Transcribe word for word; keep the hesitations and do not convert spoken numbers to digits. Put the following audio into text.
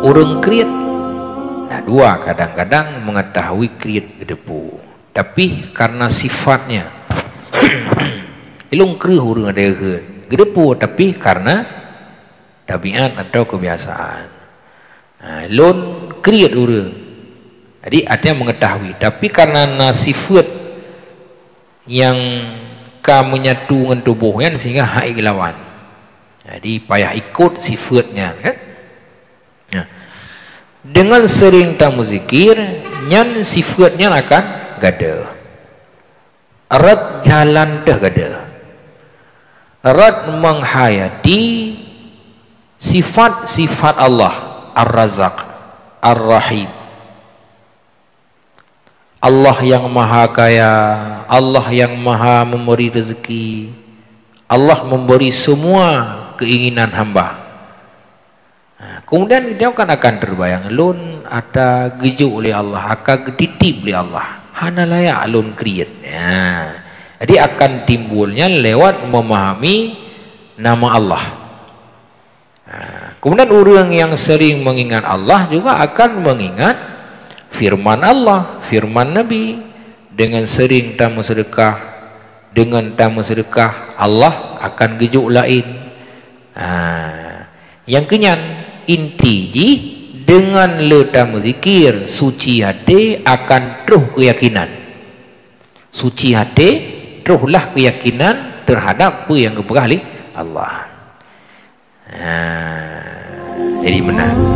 Ureuëng kriet na dua, kadang-kadang mengetahui kriet geudeupu, tapi karena sifatnya. Ilong kreueh ureuëng ada geudeupu, tapi karena tabiat atau kebiasaan. Ha, lôn kriet ureuëng. Jadi, artinya mengetahui. Tapi karena na sifat nyang ka menyatu ngon tuboh nyan sehingga hai geulawan. Jadi, payah ikot sifat nyan, kan? Nah, dengan sering tamuzikir, nyan sifat nyan akan gadôh. Rot jalan teuh gadôh. Rot menghayati sifat-sifat Allah, Ar-Razzaq, Ar-Rahim. Allah yang Maha Kaya, Allah yang Maha Memberi rezeki, Allah memberi semua keinginan hamba. Ha, kemudian dia kan akan terbayang, lôn ata geujok lé Allah, akan geutitip lé Allah. Hana layak lôn kriet. Ha. Jadi akan timbulnya lewat memahami nama Allah. Ha, kemudian ureuëng yang sering mengingat Allah juga akan mengingat firman Allah, firman Nabi. Dengan sering tameusedekah, dengan tameusedekah, Allah akan geujok laén. Ha, nyang keunyan, inti jih, dengan le tamuzikir, suci até akan troh keuyakinan. Suci até, trohlah keuyakinan terhadap peue nyang geupeugah lé Allah. Ha, jadi meunan.